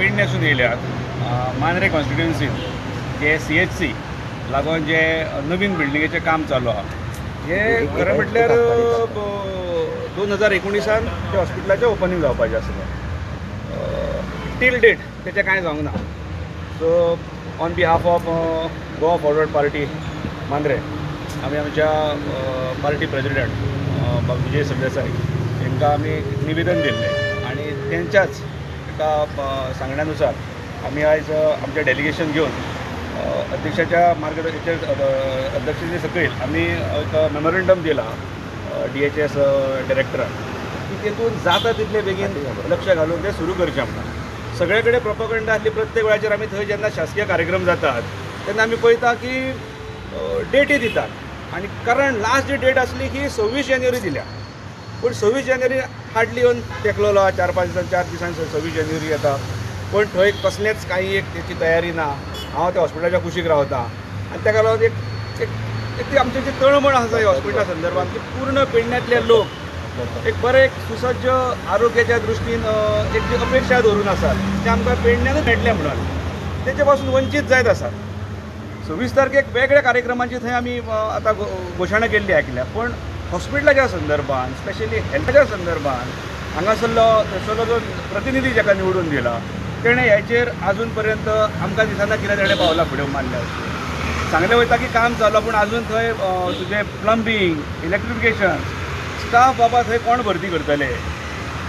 पेडण्यासून येयल्यात मांद्रे कॉन्स्टिट्युएन्सीन जे CHC लागून जे नवीन बिल्डिंगेचें काम चालू आहा, हें खरें म्हटल्यार 2019 त्या हॉस्पिटलाचें ओपनींग जावपाचें आसलें. टील डेट तेचें कांय जावंक ना. So on behalf of Goa Forward Party Mandrem आमी आमच्या पार्टी प्रेजिडेंट बाब विजय सरदेसाय हांकां आमी निवेदन दिल्लें आनी तेंच्याच एका सांगण्या नुसार आमी आयज आमचें डेलिगेशन घेवन अध्यक्षाच्या मार्गदर्शनाचेर अध्यक्षाच्या सकयल आमी एक मेमोरेंडम दिलां DHS डायरेक्टराक की तेतून जाता तितले बेगीन लक्ष घालून तें सुरू करचें म्हणून. सगळे कडेन प्रोपोगंडा आसली प्रत्येक वेळाचेर आमी थंय जेन्ना शासकीय कार्यक्रम जातात तेन्ना आमी पळयता की डेटी दितात आनी कारण लास्ट जी डेट आसली ही 26 जानेवारी दिल्या, पूण 26 जानेवारी हाडली येवन तेकलोलो 4-5 दिसांनी 4 दिसांनी 26 जानेवारी येता, पूण थंय कसलेंच कांय एक तेची तयारी ना. हांव त्या हॉस्पिटलाच्या कुशीक रावता आनी ताका लागून एक ती आमची जी तळमळ आसा ह्या हॉस्पिटला संदर्भात की पूर्ण पेडण्यांतले लोक एक बरें एक सुसज्ज आरोग्याच्या दृश्टीन एक जी अपेक्षा धरून आसात ते आमकां पेडण्यानूच मेळटलें म्हणून तेचे पासून वंचीत जायत आसात. 26 तारखेक वेगळ्या कार्यक्रमांची थंय आमी आतां घोशणा केल्ली आयकल्या, पूण हॉस्पिटलाच्या संदर्भान स्पेशली हेल्थाच्या संदर्भान हांगासरलो थंयसरलो जो प्रतिनिधी जाका निवडून दिला तेणें हेचेर आजून पर्यंत आमकां दिसना कितें तेणें पावलां फुडें मारल्या. सांगलें वयता की काम चालू, पूण आजून थंय तुजें प्लंबींग, इलेक्ट्रिफिकेशन स्टाफ बाबा थंय कोण भरती करतले,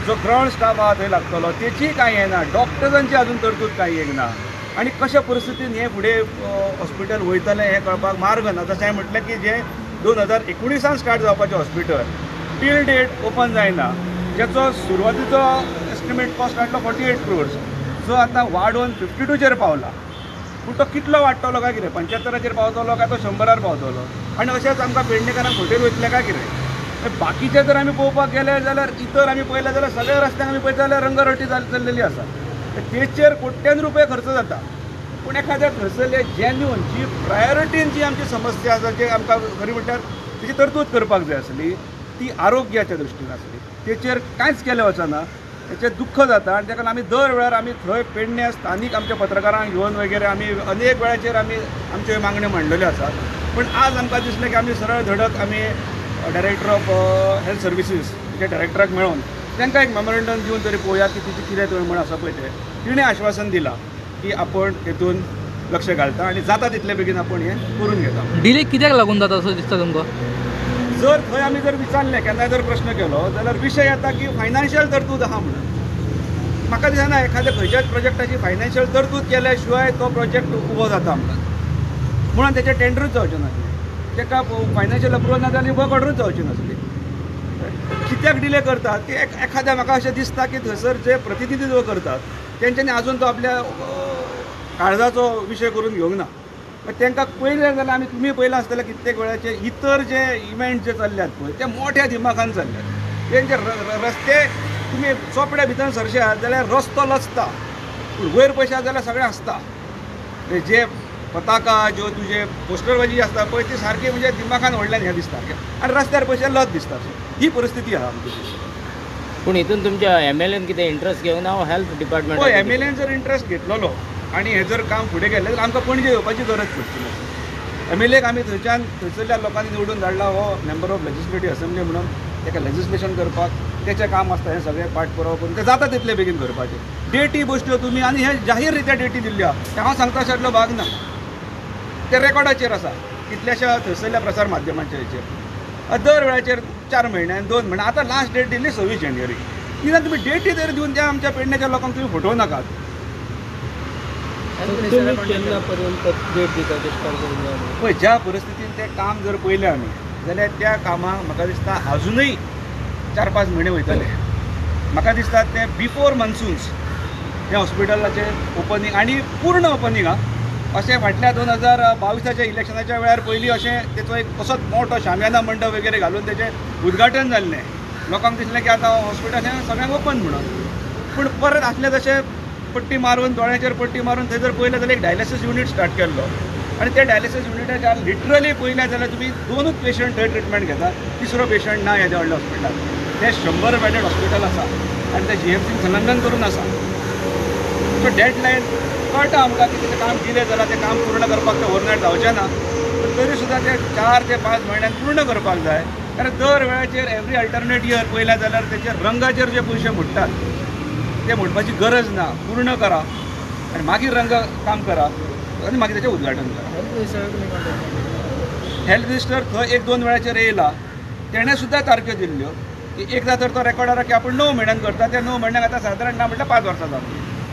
जो ग्रावंड स्टाफ आहा थंय लागतलो तेची कांय हें ना, डॉक्टर्सांची आजून तरतूद कांय एक ना आनी कशा परिस्थितीन हें फुडें हॉस्पिटल वयतलें हें कळपाक मार्ग ना. तशें हांवें म्हटलें की जें 2019 स्टार्ट जावपाचें हॉस्पिटल टील डेट ओपन जायना, ज्याचो सुरवातीचो एस्टिमेट कॉस्ट आसलो 48 crores जो आतां वाडोवन 52चेर पावला, पूण तो कितलो वाडटलो काय कितें, 75चेर पावतलो काय तो 100 पावतलो आनी अशेंच आमकां पेडणेकारांक फटयत वयतलें काय कितें. बाकीचें जर आमी पळोवपाक गेले जाल्यार इतर आमी पळयलें जाल्यार सगळ्या रस्त्यांक आमी पळयता जाल्यार रंगरट्टी चल्लेली आसा, तेचेर कोट्यान रुपये खर्च जाता, पूण एखाद्या थंयसरले जेन्युन जी प्रायोरिटीन जी आमची समस्या आसा जी आमकां खरी म्हटल्यार तेची तरतूद करपाक जाय आसली ती आरोग्याच्या दृश्टीन आसली, तेचेर कांयच केलें वचना, तेचें दुख्ख जाता. आनी ताका आमी दर वेळार आमी थंय पेडण्या स्थानीक आमच्या पत्रकारांक घेवन वगैरे आमी अनेक वेळाचेर आमी आमच्यो मागण्यो मांडलेल्यो आसात, पूण आज आमकां दिसलें की आमी सरळ धडक आमी डायरेक्टर ऑफ हेल्थ सर्विसीस जे डायरेक्टराक मेळोवन तांकां एक मेमोरेंडम दिवन तरी पळोवया की तिची कितें तळमळ आसा पळय तें. तिणें आश्वासन दिलां की आपण तेतून लक्ष घालता आनी जाता तितले बेगीन आपण हें करून घेता. डिले कित्याक लागून जाता असो दिसता तुमकां? जर थंय आमी जर विचारलें केन्नाय जर प्रश्न केलो जाल्यार विशय येता की फायनान्शियल तरतूद आहा म्हणून. म्हाका दिसना एखाद्या खंयच्याच प्रोजेक्टाची फायनान्शियल तरतूद केल्या शिवाय तो प्रोजेक्ट उबो जाता म्हणून, म्हणून तेचें टेंडरूच जावचें नासलें, ताका फायनान्शियल अप्रुवल ना जाल्यार वर्क ऑर्डरूच जावची नासली. कित्याक डिले करतात की एखाद्या म्हाका अशें दिसता की थंयसर जे प्रतिनिधित्व करतात तेंच्यांनी आजून तो आपल्या काळजाचो विशय करून घेवंक ना. तांकां पळयलें जाल्यार आमी तुमी पळयलां आसतलें कित्येक वेळाचे इतर जे इव्हेंट जे चल्ल्यात पळय ते मोठ्या दिमाखान चल्ल्यात, तेंचे रस्ते तुमी चोपड्या भितर सरशात जाल्यार रस्तो लजता, पूण वयर पळयशात जाल्यार सगळें आसता. जे पताका ज्यो तुजे पोस्टरबाजी आसता पळय ती सारकी म्हणजे दिमाखान व्हडल्यान हें दिसता आनी रस्त्यार पयशे लज दिसता, ही परिस्थिती आहा आमची. पूण हितून तुमच्या MLAन कितें इंट्रस्ट घेवना हेल्थ डिपार्टमेंट? पळय MLAन जर इंट्रस्ट घेतलेलो आनी हें जर काम फुडें गेलें जाल्यार आमकां पणजे येवपाची गरज पडची ना. MLAक आमी थंयच्यान थंयसरल्या लोकांनी निवडून धाडला हो मेंबर ऑफ लेजिस्लेटीव असेंब्ली म्हणून ताका लेजिस्लेशन करपाक तेचें काम आसता, हें सगळें पाठपुरावो करून तें जाता तितले बेगीन करपाचें. डेटी बसल्यो तुमी आनी हें जाहीर रित्या डेटी दिल्ल्यो आहा, तें हांव सांगता अशांतलो भाग ना, ते रेकॉर्डाचेर आसा कितल्याश्या थंयसरल्या प्रसार माध्यमांच्या हेचेर. दर वेळाचेर 4 म्हयन्यान 2 म्हयने, आतां लास्ट डेट दिल्ली 26 जानेवारी, निदान तुमी डेटी तरी दिवन त्या आमच्या पेडण्याच्या लोकांक तुमी फटोवं नाकात. पळय ज्या परिस्थितीन तें काम जर पळयलें आमी जाल्यार त्या कामाक म्हाका दिसता आजुनूय 4-5 म्हयने वयतले. म्हाका दिसता तें बिफोर मॉन्सून्स हें हॉस्पिटलाचें ओपनींग आनी पूर्ण ओपनींग आं अशें फाटल्या 2022च्या इलेक्शनाच्या वेळार पयलीं अशें तेचो एक असोच मोठो शामियाना मंडप वगैरे घालून तेचें उद्घाटन जाल्लें, लोकांक दिसलें की आतां हॉस्पिटल हें सगळ्यांक ओपन म्हणून, पूण परत आसलें तशें पट्टी मारून दोळ्यांचेर पट्टी मारून थंय जर पळयलें जाल्यार एक डायलिसीस युनीट स्टार्ट केल्लो आनी त्या डायलिसीस युनिटाच्या लिटरली पळयलें जाल्यार तुमी 2 पेशंट थंय ट्रिटमेंट घेता, तिसरो पेशंट ना येद्या व्हडल्या हॉस्पिटलांत. तें 100 बेडेड हॉस्पिटल आसा आनी तें GMC संलग्न करून आसा. सो डेडलायन कळटा आमकां की तें काम डिले जालां, तें काम पूर्ण करपाक तें ओवरनायट जावचें ना, पूण तरी सुद्दां ते 4 ते 5 म्हयन्यान पूर्ण करपाक जाय. कारण दर वेळाचेर एवरी अल्टरनेट इयर पळयल्या जाल्यार तेचेर रंगाचेर जे पयशे मोडटात ते मोडपाची गरज ना. पूर्ण करा आनी मागीर रंग काम करा आनी मागीर तेचें उद्घाटन करा. हेल्थ मिनिस्टर थंय 1-2 वेळाचेर येयला, तेणें सुद्दां तारख्यो दिल्ल्यो की एकदां तर तो रेकॉर्डार की आपूण 9 म्हयन्यान करता. त्या 9 म्हयन्यांक आतां सादारण ना म्हटल्यार 5 वर्सां जाली.